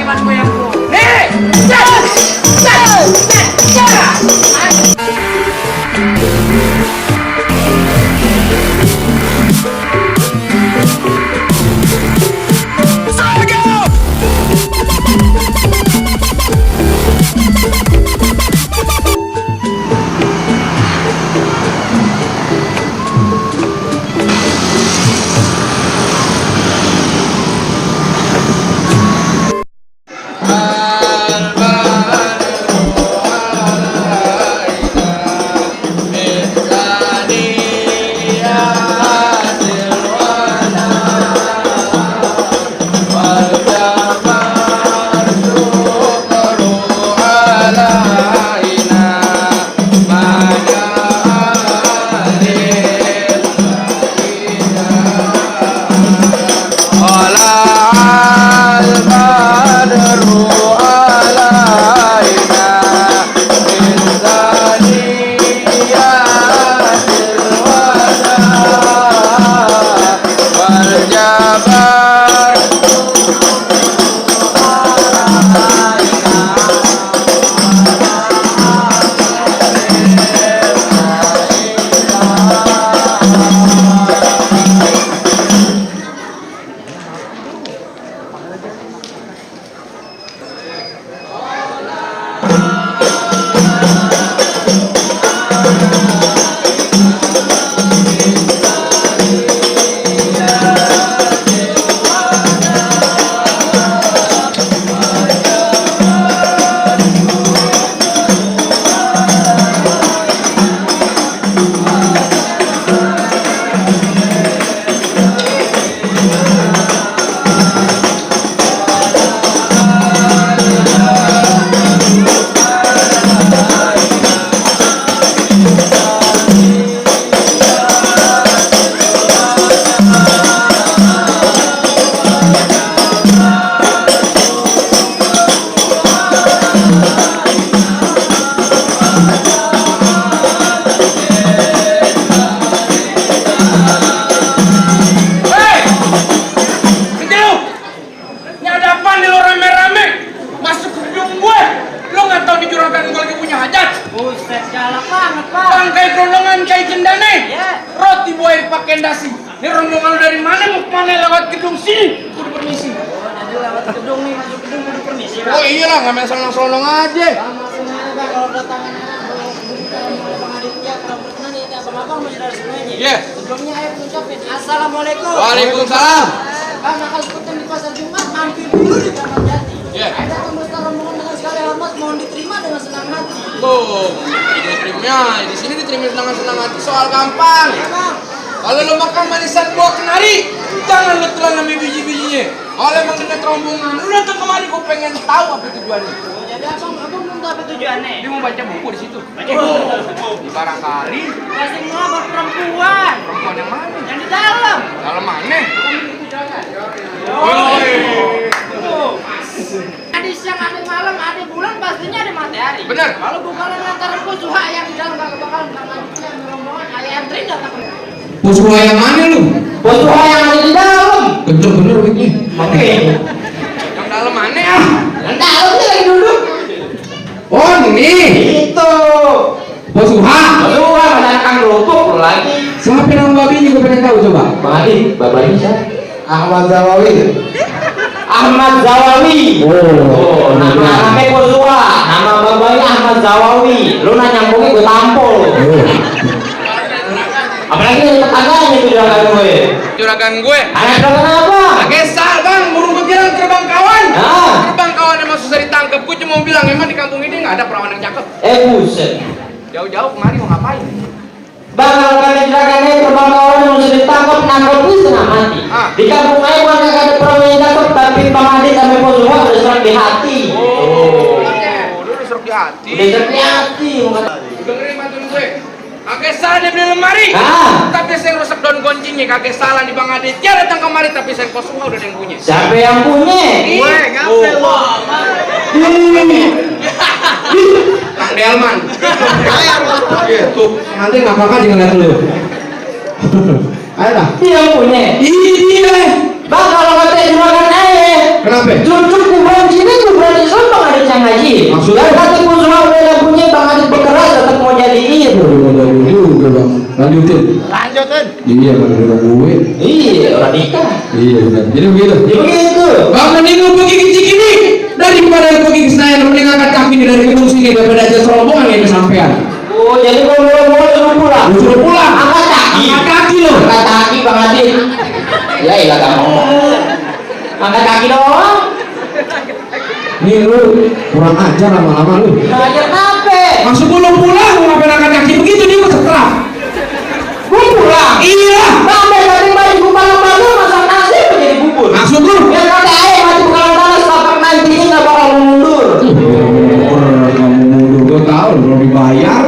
hadapan goyangku. Nih, set, set, set, pakai dasi. Ini rombongan lu dari mana mau kemana lewat gedung sini? Kudu permisi. Oh, nanti lewat gedung nih, masuk gedung kudu permisi. Oh iyalah, nggak main selong-selong aja. Kalau datangan Bang Aditya, kalau berkenan ini abang-abang masih dari semuanya. Iya. Sebelumnya ayo ucapin Assalamualaikum. Waalaikumsalam. Bang, nakal ikutan di pasar Jumat, mampir dulu di Kramat Jati. Iya. Ada pemesta rombongan dengan segala hormat, mohon diterima dengan senang hati. Tuh, diterima. Di sini diterima dengan senang hati, soal gampang. Ya, Bang. Kalau lo makan manisan buah kenari, jangan lo telan sama biji-bijinya. Kalau emang niat rombongan, lo datang kemari, gue pengen tahu apa tujuannya. Oh, jadi abang belum tahu apa tujuannya. Dia mau baca buku di situ. Baca buku. Barangkali. Kasih ngelabak perempuan. Perempuan yang mana? Yang di dalam. Dalam mana? Ada siang, ada malam, ada bulan, pastinya ada matahari. Benar. Kalau bukan antara Fusuha yang di dalam gak bakalan Bang rombongan ayah antri datang. Fusuha yang mana lu? Fusuha yang ada di dalam. Bener-bener begini. Oke. Yang dalam mana ya? Yang dalam dia lagi duduk. Oh ini. Itu. Fusuha. Fusuha menanyakan kerupuk lagi. Siapa nama babinya gue pengen tahu coba. Bang Adi, babanya siapa? Ahmad Zawawi. Ahmad Zawawi. Oh, namanya Fusuha. Nama babanya Ahmad Zawawi. Lu nanya nyambungnya gue tampol. Apalagi yang tetangganya itu juragan gue. Juragan gue. Anak juragan apa? Gesal bang, burung kegiatan terbang kawan. Nah. Terbang kawan emang susah ditangkap. Gue cuma mau bilang emang di kampung ini nggak ada perawan yang cakep. Buset. Jauh-jauh kemari mau ngapain? Bang, kalau kalian juragannya terbang kawan yang harus ditangkap, nangkep itu setengah mati. Di kampung saya bukan nggak ada perawan yang cakep, tapi Bang Adi sampai Fusuha udah serang di hati. Lu udah serok di hati. Udah serang di hati. Dengerin mantun gue. Kakek salah dia beli lemari, tapi saya rusak daun goncingnya. Kakek salah di Bang Aditya datang kemari, tapi saya Fusuha udah ada yang punya. Siapa yang punya? Gue, ngapel lo. Kang Delman. Iya tuh, nanti nggak kakak juga ngeliat lu. Ayo dah. Dia yang punya. Iya. Bang, kalau kata juragan ayah, Kenapa? cucu kubang sini lanjutin. Lanjutin. Iya kan udah gue. Iya, orang nikah. Iya benar. Jadi begitu. Ya begitu. Bang mending lu pergi ke Cikini daripada lu pergi ke Senayan, lu mending angkat kaki nih dari gedung sini daripada aja serombongan yang kesampean. Oh, jadi kalau mau suruh pulang. Suruh pulang. Angkat kaki. Angkat kaki lo. Angkat kaki Bang Adit. Ya ilah kamu. Angkat kaki doang. Nih lu kurang ajar lama-lama lu. Ngajar apa? Maksud lu pulang lu ngapain angkat kaki begitu dia ikut setrap. Gue pulang. Iya. Sampai tadi baju bubur masak nasi menjadi bubur. Maksud lu? Ya kata ayah mati bukan panas lapak nantinya nggak bakal mundur. Kamu mundur gua tahu lu belum dibayar.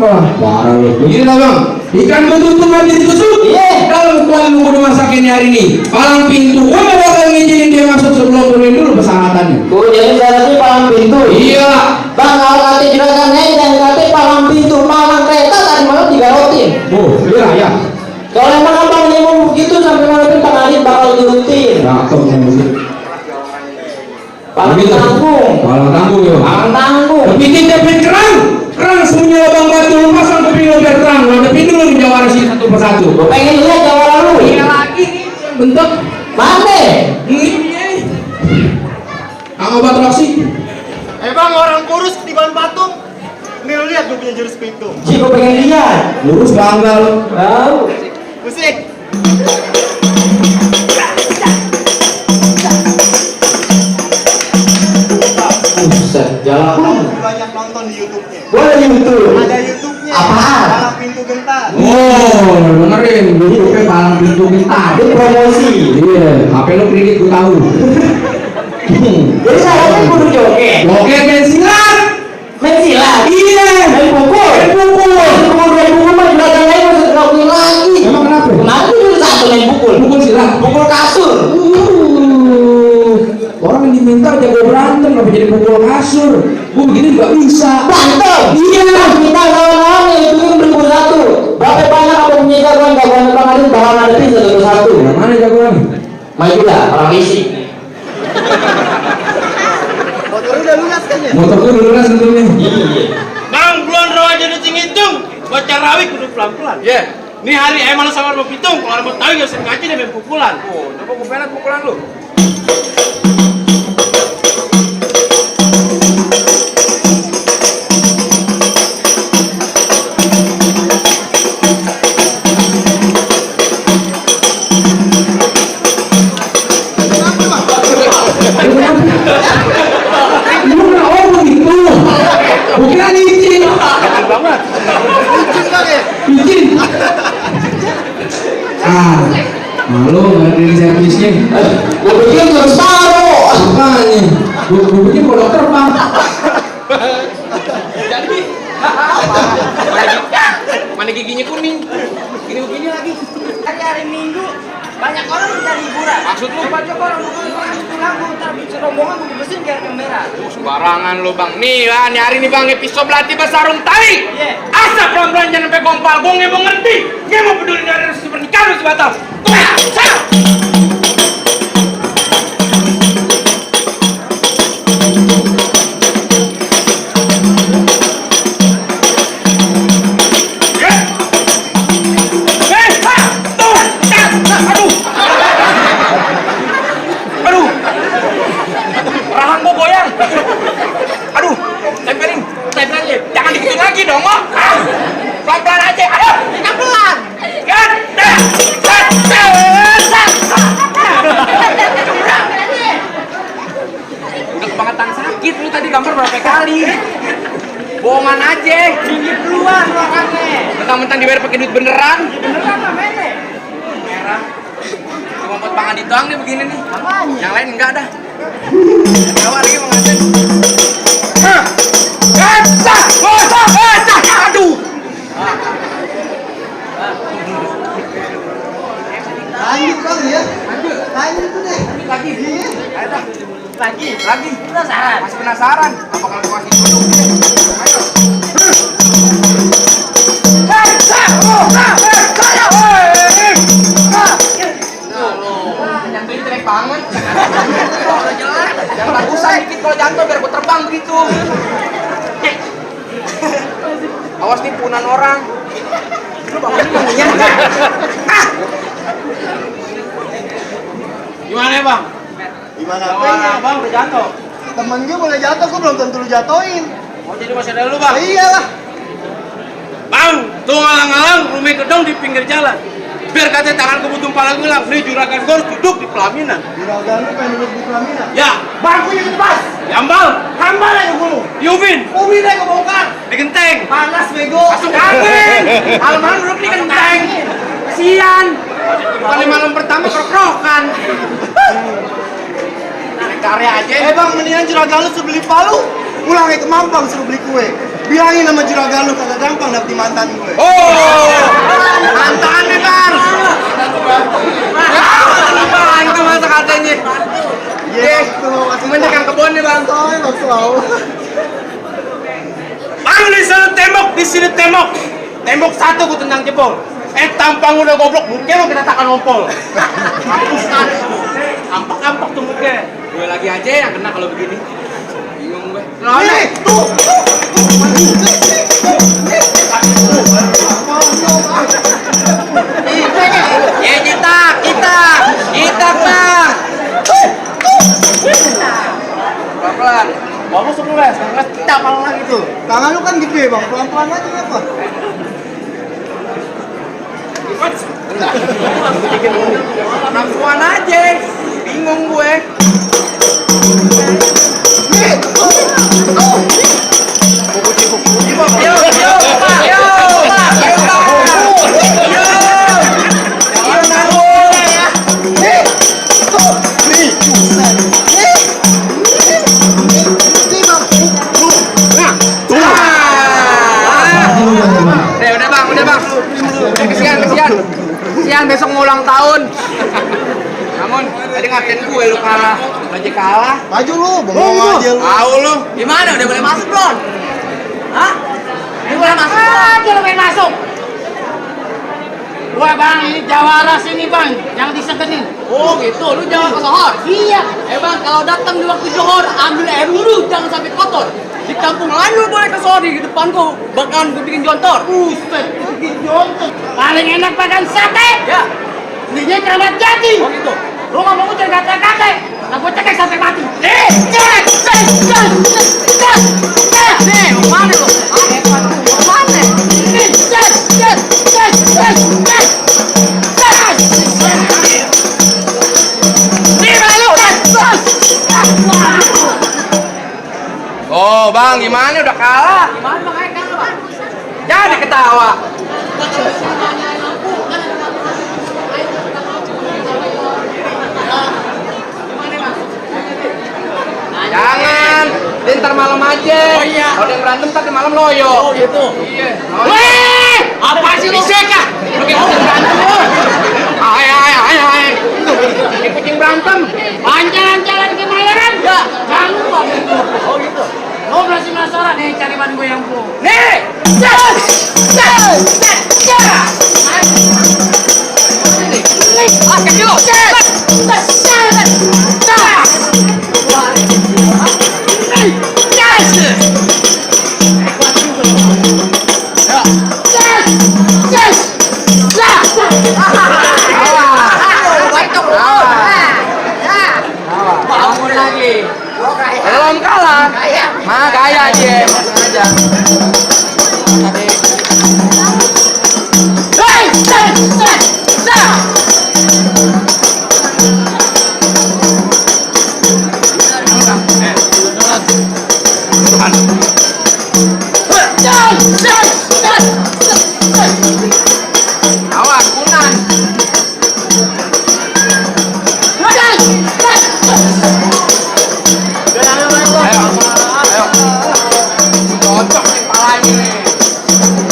Wah, parah lu. Begini lah bang, ikan betutu mati ditusuk. Iya. Kalau tuan lu udah masakin hari ini, palang pintu, gua nggak bakal ngizinin dia masuk sebelum turunin dulu persyaratannya. Oh, jadi syaratnya palang pintu. Iya. Bang, kalau kata juragan naik dan kata palang pintu, palang kereta tadi malam digarotin. Oh, iya ya. Kalau emang abang mau begitu sampai malam Bang Adit bakal turutin. Cakep yang musik. Palang tanggung. Palang tanggung ya. Palang tanggung. Bikin dapet kerang, kerang semuanya lubang batu, lu pasang kuping lu biar terang. Lu dapet dulu di jawara sini satu persatu. Gue pengen lihat jawara lu. Iya lagi nih yang bentuk. Mana? Ini. Ang obat roksi. Bang, orang kurus di ban patung. Nih lu lihat gue punya jurus pintu. Cik, gue pengen lihat. Lurus bangga lu. Tahu. Musik. Buset, jalan. Banyak nonton di YouTube-nya. Boleh YouTube. Ada YouTube-nya. Apaan? Palang pintu gentar. Oh, dengerin, dulu palang pintu minta. Itu promosi. Iya, HP lu kredit gua tahu. Jadi saya kudu joget. Oke, main silat. Main silat. Iya, Main pukul. main pukul. Main pukul mah juragan lain masih ngelakuin lagi. Emang kenapa? Kemarin tuh dulu satu main pukul. Pukul silat. Pukul kasur. Orang yang diminta jago berantem, tapi jadi pukul kasur. Gua begini nggak bisa. Berantem. Iya. Kita kawan-kawan itu yang beli buku satu. Berapa banyak abang punya jagoan Bang Adit bakal ngadepin satu-satu. Yang mana jagoan? Majulah orang fisik. Motor udah lunas kan ya? Motor gua dulu kan sebelumnya. Iya. Bang, belum rawa jadi hitung. Buat carawik kudu pelan-pelan. Iya. Nih hari emang sama mau hitung. Kalau mau tahu nggak usah ngaji deh main pukulan. Oh, coba gue pelet pukulan lu. Lu nggak oh begitu. Bukan licin. Banget. Lucu kan ya? Licin. Malu nggak ada servisnya. Gue pikir gue taruh. Makanya, gue bikin kodok terbang. Jadi mana giginya kuning? Gini begini lagi. Hari Minggu banyak orang mencari hiburan. Maksud lu? Banyak orang pulang tapi rombongan gue mesin kayak kamera. Sembarangan lu bang. Nih lah, nih hari ini bang episode latih besarung tali. Iya. Asap pelan-pelan jangan sampai gompal. Gue nggak mau ngerti. Dia mau peduli dari resmi pernikahan lu sebatal. Aduh, rahang gua goyang. Aduh, tempelin aja. Jangan dikit lagi dong, Mak. Pelan-pelan aja. Aduh, pelan. Kan? Udah kebangetan sakit lu tadi gambar berapa kali? Bohongan aja. Pinggir keluar makanya. Mentang-mentang dibayar pakai duit beneran. Beneran apa mene? Merah. Cuma buat Bang Adi doang nih begini nih. Apanya? Yang lain enggak dah. Tawa lagi Bang Adi. Aduh. Lanjut kali ya? Lanjut tuh deh. Lagi. Ayo dah. Lagi. Penasaran. Masih penasaran? Apa kalau gua kasih dulu? Ayo. Jantungnya jelek banget. Kalau jelek, yang bagusan dikit kalau jatuh biar gua terbang begitu. Awas awas nih punan orang. Lu bang ini manggilnya. Ah. Gimana ya bang? Gimana Bang udah jatuh. Temen gue boleh jatuh, gue belum tentu lu jatoin. Oh jadi masih ada lu bang? Iyalah. Bang, tuh ngalang-ngalang rumah gedong di pinggir jalan. Biar katanya tangan kebutuh pala gue lah, nih juragan gue harus duduk di pelaminan. Juragan lu pengen duduk di pelaminan. Ya, Bangkunya lepas. jambal, Hambal aja gulu. Yubin, Ubin aja kebongkar. di genteng. Panas bego. Masuk angin. Malam-malam duduk di kenteng. Kasian. Kali malam pertama krok-krokan. Karya aja. Bang, mendingan juragan lu suruh beli palu, pulang ke Mampang suruh beli kue. Bilangin sama juragan lu kagak gampang dapet mantan gue. Oh, mantan nih bang. Bang, itu masa katanya. Yes, tuh masih Menyekan kebun nih bang. santai maksud lu. Bang di sana tembok, di sini tembok. Tembok satu gue tendang jebol. Tampang udah goblok, mungkin lo kita takkan ompol. Hapus kan. Ampak-ampak tuh mungkin. Gue lagi aja yang kena kalau begini. Bingung gue. Nih, tuh. Ya kita bang. Pelan-pelan. Bawa masuk les, kita malah lagi tuh. Tangan lu kan gede bang, pelan-pelan aja ya pak. Nafsuan aja. Bingung gue. Udah bang. Kesian besok mau ulang tahun. Namun tadi ngatain gue lu kalah, aja kalah. Maju lu, bengong aja lu. Tahu lu. Gimana? Udah boleh masuk belum? Hah? Ini boleh masuk? Aja lu main masuk. Wah bang, ini jawara sini bang, yang disegenin. Oh gitu, lu jangan ke sohor. Iya. Bang, kalau datang di waktu johor, ambil air dulu, jangan sampai kotor. Di kampung lain lu boleh ke sohor, di depan gua bakalan gua bikin jontor. Buset, bikin jontor. Paling enak makan sate. Ya. Ini keramat jati. Oh gitu. Lu nggak mau cek kakek, nah gue cek sampai mati. Nih, mau mana lu? Mau mana? Oh bang, gimana udah kalah? Gimana bang, kalah bang? Jangan ketawa. Jangan, dia ntar malam aja. Oh iya. Kalau dia berantem ntar di malam loyo. Oh gitu. Iya. Weh, apa sih lu? Biseka? Lu kayak kucing berantem lu. Ay. Tuh, kayak kucing berantem. Jalan-jalan ke Mayoran? Ya. Jangan lupa. Oh gitu. Lo masih penasaran nih cari ban gue yang full. Nih. Kecil lo. Bangun lagi. Belum kalah. Mah gaya aja. Aja. Awas, kunan. Ayo. Cocok nih palanya nih.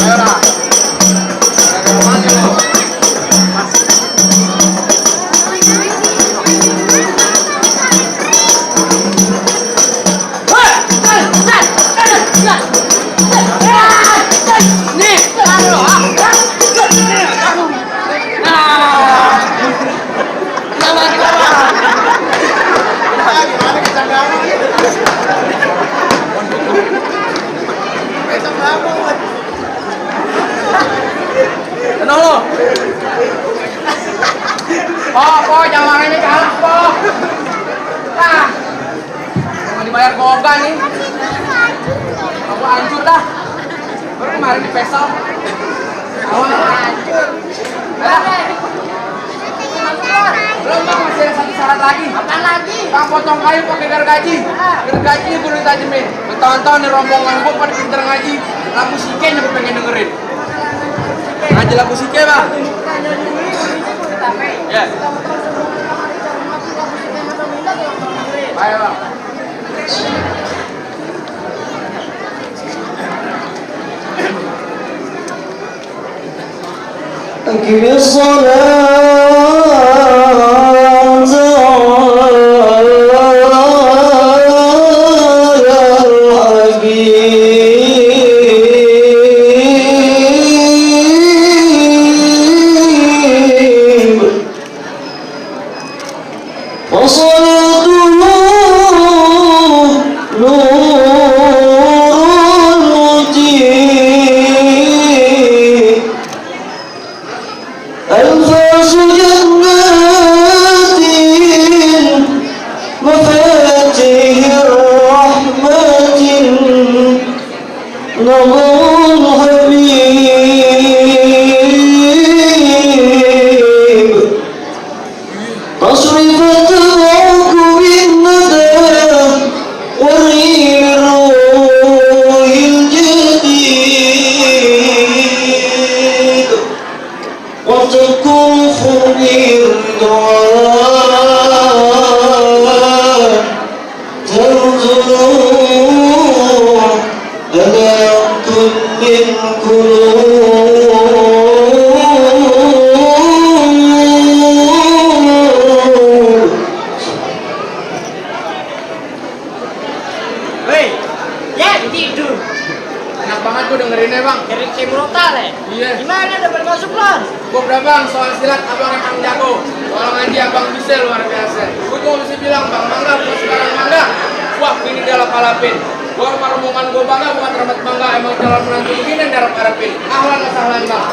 Ayo lah. Po, jangan ini kalah, po. Nah, mau dibayar goga nih. Aku hancur dah. Baru kemarin di pesal. Awal hancur. Belum bang, masih ada satu syarat lagi. Apaan lagi? Bang potong kayu pakai gergaji. Gergaji gue ditajemin. Bertahun-tahun nih rombongan gue pada pinter ngaji. Lagu Sike yang gue pengen dengerin. Ngaji lagu Sike bang. Ya. Ayo bang. أقم الصلاة وصلاة نور المتين أنفاس جنات مفاتيح الرحمة نظر حبيب تصرف تبعك بالندى وريم الروح الجديد وتكف بالدعاء تنزل أداة من قلوب Hei, Ya, tidur. enak banget gue dengerinnya bang. Kirim cimrotal ya? Iya. Gimana dapat masuk lan? Gue udah bang, soal silat abang emang jago. Soal ngaji abang bisa luar biasa. Gue cuma bisa bilang bang, mangga buat sekarang mangga. Wah, ini dia lapalapin. Gue sama rombongan gue bangga, bukan termat bangga. Emang calon menantu begini yang darap harapin. Ahlan wa sahlan bang.